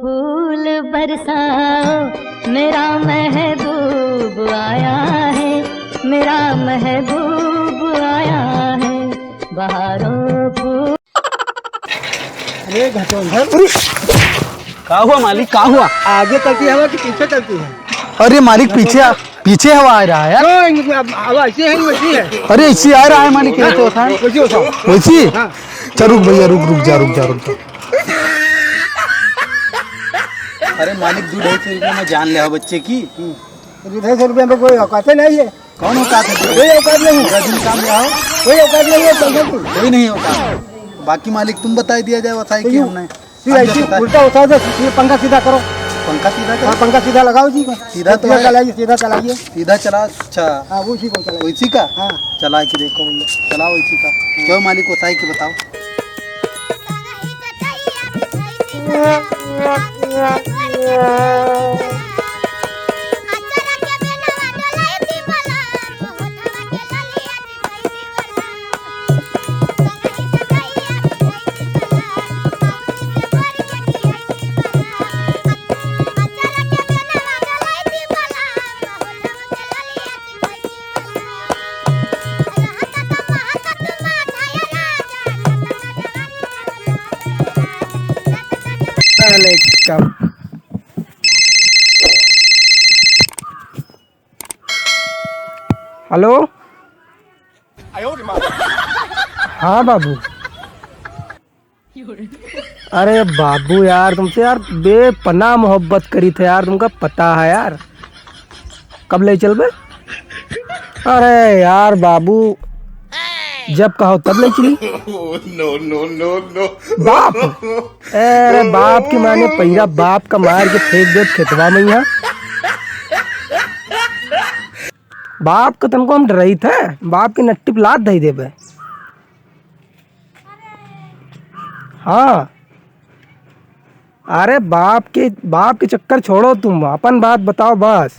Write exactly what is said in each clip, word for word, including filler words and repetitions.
फूल बरसाओ, मेरा महबूब आया है, मेरा महबूब आया है, बहारों फूल। अरे घटोंधर। अरे, का हुआ मालिक, का हुआ? आगे चलती हवा कि पीछे चलती है? अरे मालिक, पीछे आ, पीछे हवा आ रहा है यार। क्यों? अब हवा ऐसी है, वैसी है। अरे ऐसी आ रहा है मालिक, ये तो था। वैसी होता है। वैसी? हाँ। चल रुक भैया, रुक, रुक जा, रुक जा, रुक जा। अरे मालिक, दो ढाई सौ रुपया में जान ले आओ बच्चे की। दो ढाई सौ रुपया में कोई औकात नहीं है। कौन औकात है? कोई औकात नहीं। पूरा दिन काम ले आओ। कोई औकात नहीं है, पैसा की। कोई नहीं औकात। बाकी मालिक तुम बताई दिया जाए, बताई कि तू हमने तू ऐसी उल्टा उठा दे, ये पंखा सीधा करो। पंखा सीधा करो। हाँ, पंखा सीधा लगाओ जी। सीधा तो सीधा है। चलाइए, सीधा चलाइए। सीधा चला, अच्छा। हाँ, उसी को चलाइए। उसी का? हाँ। चला के देखो भैया, चलाओ इसी का। क्यों मालिक, बताई कि बताओ। हेलो। हाँ बाबू। अरे बाबू यार, तुमसे यार बेपनाह मोहब्बत करी थे यार, तुमका पता है यार। कब ले चलबे? अरे यार बाबू, जब कहो तब ले चली। No, no, no, no। बाप, अरे बाप के माने पैरा बाप का मार के फेंक दे खेतवा में यहाँ। बाप का तुमको हम डराई थे, बाप के नट्टी पे लात दे देबे। हाँ। अरे बाप के, बाप के चक्कर छोड़ो तुम, अपन बात बताओ बस।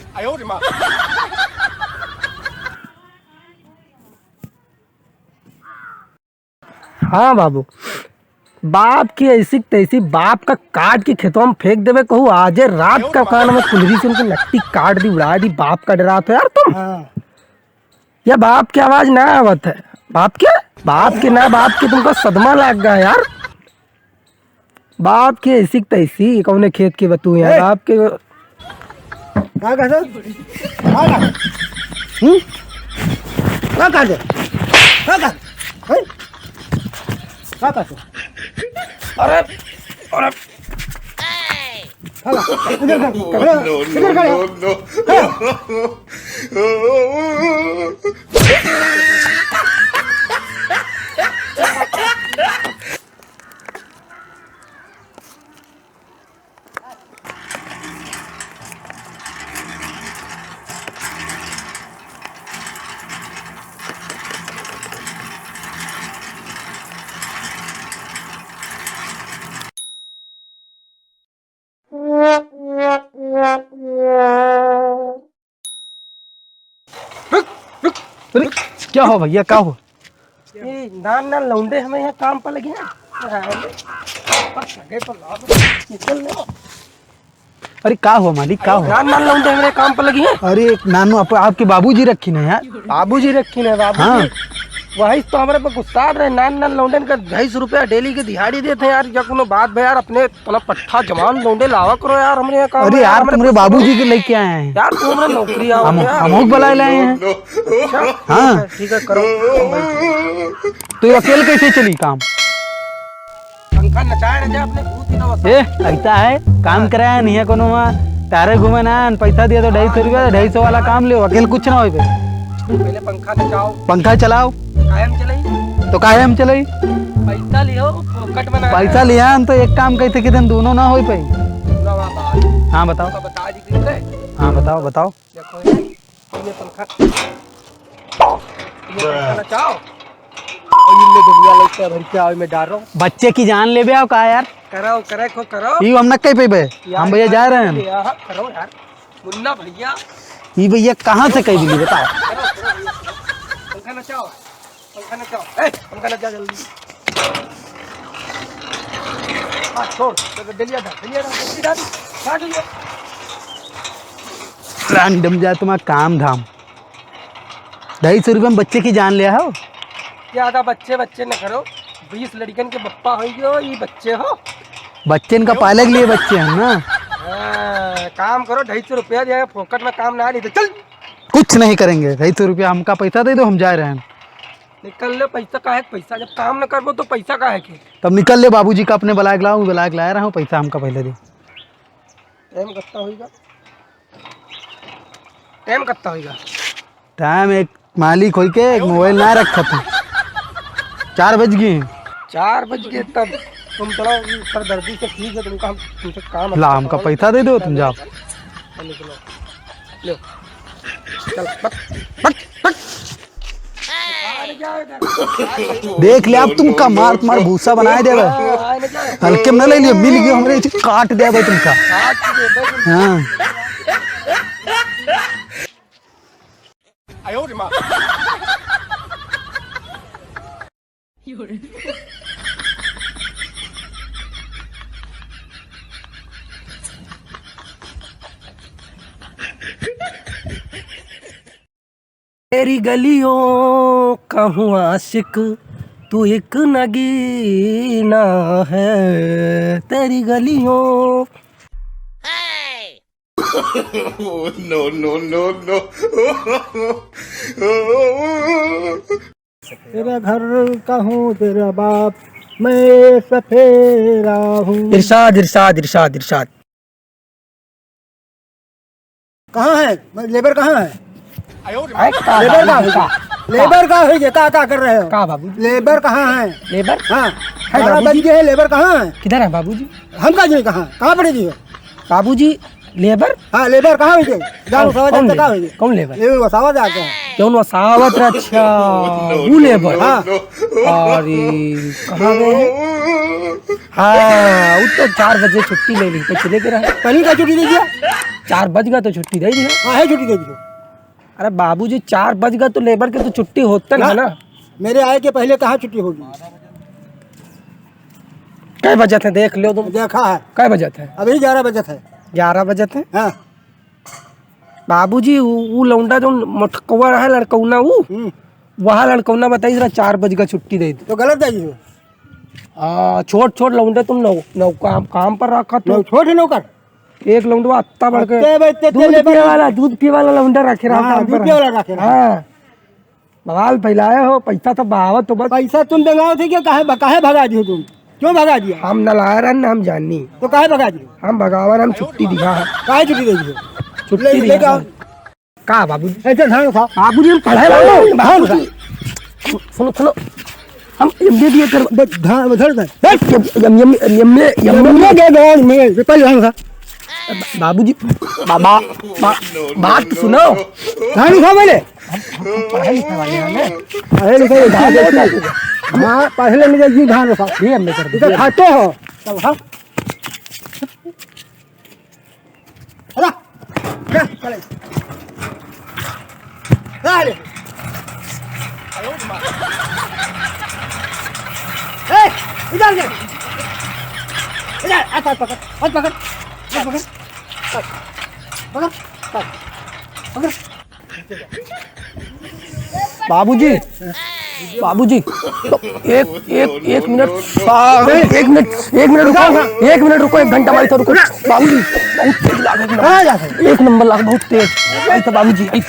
हाँ बाबू, बाप की ऐसी तैसी, बाप का काट के खेतवा में फेंक देबे कहू, आजे रात का कान में कुल्हरी से उनकी नट्टी काट दी, उड़ा दी, बाप का डरात हो यार तुम। हाँ। या बाप के आवाज ना आवत है। बाप के? बाप के ना, बाप के तुमका सदमा लाग गया यार। बाप के ऐसी की तैसी, कौने खेत के बतू यार, ए! बाप के। का कहत? का कहत? हम्म? का कहत? का कहत? हैं? का कहत? अरे, अरे। हाँ, इधर कर, इधर कर, इधर कर। No, no, no, no। हाँ। रुक, रुक, रुक। क्या हो भैया, क्या हो? ये नान नान लौंडे हमें यहाँ काम पर लगे हैं। बस लगे तो लाओ, निकल लो। अरे का हुआ मालिक, का हुआ? नान नान लौंडे हमारे काम पर लगी हैं। अरे नानू, आप, आपके बाबूजी रखी ना यार। बाबूजी रखी ना, बाबूजी। हाँ। वही तो हमारे पे गुस्सा रहे, नान नान लौंडन का ढाई सौ रुपया डेली के दिहाड़ी देते हैं यार। या कोनो बात बे यार, अपने इतना पट्ठा जवान लौंडे लावा करो यार, हमरे यहाँ काम अरे है यार, यार, हमरे तुमरे बाबूजी के लेके आए हैं। यार, तू हमरे नौकरी आओ हम, यार। हम लोग बुलाए लाए हैं। अच्छा? हाँ। ठीक है, ठीक है, करो। तो ये अकेल कैसे चली काम? पंखा नचाए रह जा अपने भूत ही तो बस। ए, ऐसा है, काम कराया नहीं है कोनो वहाँ। तारे घूमे ना, पैसा दिया तो ढाई सौ रुपया, ढाई सौ वाला काम ले, अकेल कुछ ना होई बे। पहले पंखा नचाओ। पंखा चलाओ। काहे हम चलाई? तो काहे हम चलाई? पैसा लियो, फोकट में ना। पैसा लिया हम तो एक काम कहते कि दिन दोनों ना होई पाई। सुना बात। हाँ, बताओ। तो बता दी कि रे। हाँ, बताओ, बताओ। देखो ये, ये पंखा, ये पंखा नचाओ। और ये ले दुनिया लाइट का भर के आओ, मैं डाल रहा हूँ। बच्चे की जान लेबे आओ का यार? करो, करे को करो। ये हम न कह पेबे। यार, हम भैया जा रहे हैं। यार, करो यार। मुन्ना भैया। ये भैया कहाँ से कह दिली बताओ? करो, करो। पंखा नचाओ। पंखा नचाओ। ए, पंखा नचा जल्दी। हाँ, छोड़, तो डलिया डाल, डलिया डाल, डलिया डाल, डाल डलिया। रांडम जा तुम्हारा काम धाम। ढाई सौ रुपये में बच्चे की जान लिया हो। ज्यादा बच्चे, बच्चे न करो, बीस लड़कन के बप्पा हो गयो, ये बच्चे हो। बच्चन का पाले के लिए बच्चे हैं ना। हाँ, काम करो, ढाई सौ रुपया दिया, फोकट में काम ना, नहीं तो चल। कुछ नहीं करेंगे, ढाई सौ रुपया हमका पैसा दे दो, हम जा रहे हैं। निकल ले पैसा काहे के पैसा, जब काम न करबो तो पैसा काहे के? तब निकल ले, बाबूजी का अपने बुलाए के लाओ, बुलाए के लाए रहा हूँ, पैसा हमका पहले दे। टाइम कितना होइगा? टाइम कितना होइगा? टाइम एक मालिक होई के एक मोबाइल ना रखत है। चार बज गए। चार बज गए तब तुम चलो, सरदर्दी से ठीक है, तुमका हम, तुमसे काम ला, हमका पैसा दे दो, तुम जाओ। निकलो, लो। चल, पक, पक, पक। देख ले, अब तुमका मार, तुम्हार भूसा बनाए देवे। हल्के में न ले लियो, मिल गयो हमरे, काट देवे तुमका। हाँ। तेरी गलियों का हूँ आशिक, तू एक नगीना है, तेरी गलियों। No, no, no, no। तेरा घर का हूँ, तेरा बाप, मैं सफेरा हूँ। इरशाद, इरशाद, इरशाद, इरशाद। कहाँ है? लेबर कहाँ है? अरे का लेबर बाबू, कहाँ है? का? लेबर कहाँ है? ये का, का कर रहे हो? का बाबू? लेबर कहाँ है? लेबर? हाँ। है बारह बाबूजी। बज गए हैं, लेबर कहाँ है? किधर है बाबूजी? हमका जी कहाँ? कहाँ पड़े जी हो? बाबूजी, लेबर? हाँ, लेबर कहाँ है जी? जान कौन, वसावा कौन जाता कहाँ लेबर? है जी? कौन लेबर? लेबर वसावा जाता है। कौन वसावत रहे? अच्छा, वो लेबर। हाँ। अरे, कहाँ गए हैं? हाँ, वो तो चार बजे छुट्टी ले ली, तो चले गए रहे। कहीं का छुट्टी दे दिया? चार बज गया तो छुट्टी दे दिया। हाँ, है छुट्टी दे दिया। अरे बाबूजी, चार बज गया तो लेबर के तो छुट्टी होते ना, ना। ना। मेरे आए के पहले कहाँ छुट्टी होगी? कै बजत है, देख लो तुम। देखा है। कै बजत है? अभी ग्यारह बजत है। ग्यारह बजत है? हाँ। बाबूजी, उ, उ लौंडा जौन मोटकवा रहा लड़कौना उ, हम्म। वहाँ लड़कौना बताई जरा चार बज का छुट्टी दे दे। तो गलत जाई हो। आ, छोट छोट लौंडे तुम नौ, नौ काम, काम पर रखा तो। नौ छोट है नौकर। एक लौंडवा अत्ता बढ़ के अत्ते बजते दूध लेबर पिए वाला, दूध पिए वाला लौंडा रखे रहा हाँ, काम दूध पर। पिए वाला रखे रहा। हाँ। बवाल फैलाए हो, पैसा तो बहावत हो बस। पैसा तुम देंगाओ थे क्या? काहे, काहे भगा दियो तुम? क्यों भगा दिया? हम न लाए रहन, न हम जानी। तो काहे भगा दियो? हम भगावन, हम छुट्टी दिया है। काहे छुट्टी दे दियो? छुट्टी ले, दिया लेके आओ। है। का बाबूजी? ऐसे धान उठा। बाबूजी, हम पढ़े वाले हैं, बाबूजी। सुनो, सुनो। हम एमबीए कर बस धान उधर कर। ए, M-, M-, M-, M-, M-, MBA के धान में, ये पहले धान उठा। बाबूजी, बाबा, बा-, बात तो सुनो। धान उठा पहले। हम, हम, हम पढ़े लिखे वाले हैं ना। पढ़े लिखे वाले हैं। हाँ, पढ़े लिखे जी धान रखा। ये हमने कर इधर दिया। खाते हो। चल, हाँ। अरे, क्या? चले। अरे। ए, इधर ले। इधर, हाथ, हाथ पकड़, हाथ पकड़, हाथ पकड़। पकड़, पकड़, पकड़। बाबूजी, बाबूजी, तो एक, एक, एक मिनट, एक मिनट, एक मिनट रुको, एक मिनट रुको, एक घंटा भाई तो रुको। बाबूजी, बहुत तेज लाग है, एक नंबर लाग, बहुत तेज। भाई तो बाबूजी, आई।